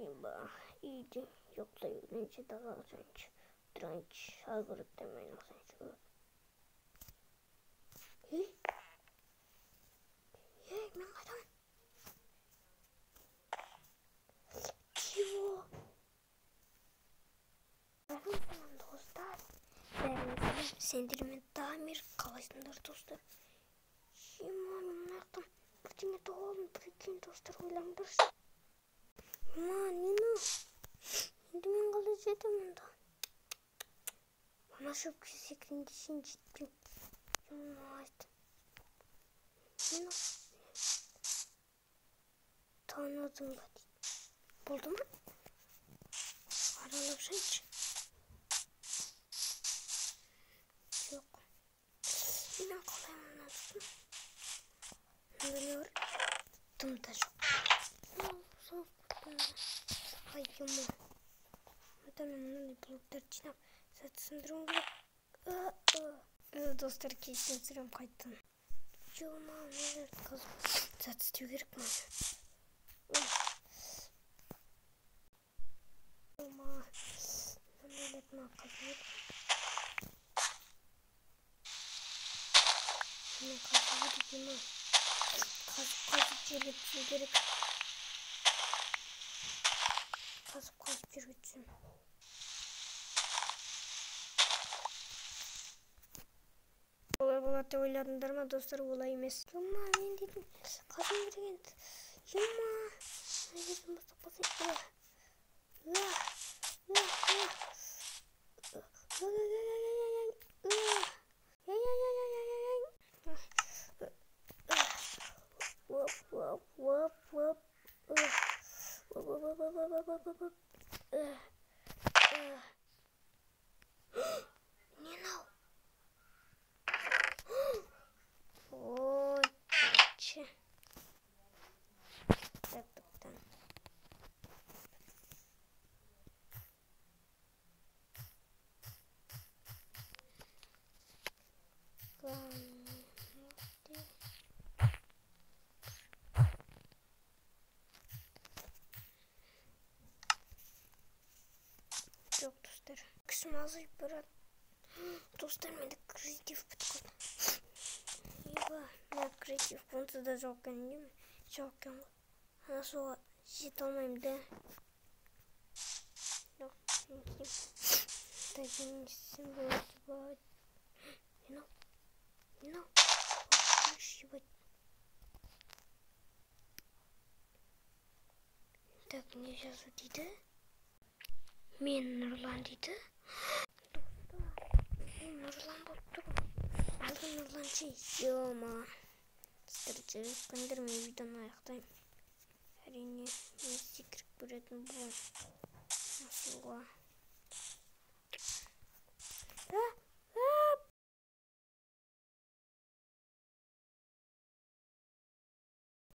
Еба, үйде ұйықтай берейінші, тағы алсайыншы. Тұрайыншы, огородтармен айналысайыншы. Ей, ей, мен қайдамын? Чего? Бәріңіз достар. Бәріңіз сендермен Дамир, қалайсыңдар достар? Ема, мен мына жақтан бірдеңе тауып алдым, прикинь, достар, ойлаңдаршы. Ема, нені? Енді мен қалай жетемін онда? Ана шөпке секіргенге шейін жетпеймін. Нені? Таныдың ба дейді. Болды ма? Аралап жайыншы. Жоқ. Мен қалай мына түстім? Мында не бар? Дым да жоқ. Ай, ема. Мында мен мынандай блоктарды жинап зат сындыруым керек. Достар, кешірім сұраймын қайтадан. Ема, мына жерді қазып зат істеу керек маған. Ема, мынандайларды маған қазу керек. Мен қазу керек, ема. Қазып-қазып жерге түсу керек. Қазып-қазып жерге түсемін. Олай болады деп ойладыңдар ма, достар? Олай емес. Ема, мен дейтін қазу керек енді. Ема, мына жерден бастап қалсай. Не мынау? Ой, че. Так, так, так. Жоқ, достар. Күшім азайып барады. Достар, менде креатив бітіп қалды. Еба, мына креатив онсыз да жоқ екен, не ме? Жоқ екен ғой. Ана суға жете алмаймын да. Жоқ, не істеймін? Так, не істесем болады, ебать. Не мынау? Не мынау? Ебать. Так, не жазу дейді? Мен Нұрлан дейді. Достар, Нұрлан болып тұр ғой. Әлгі Нұрлан ше, ема. Сіздер жаратқандар, мен видеоны аяқтаймын. Әрине, мен секіріп көретін боламын. Суға.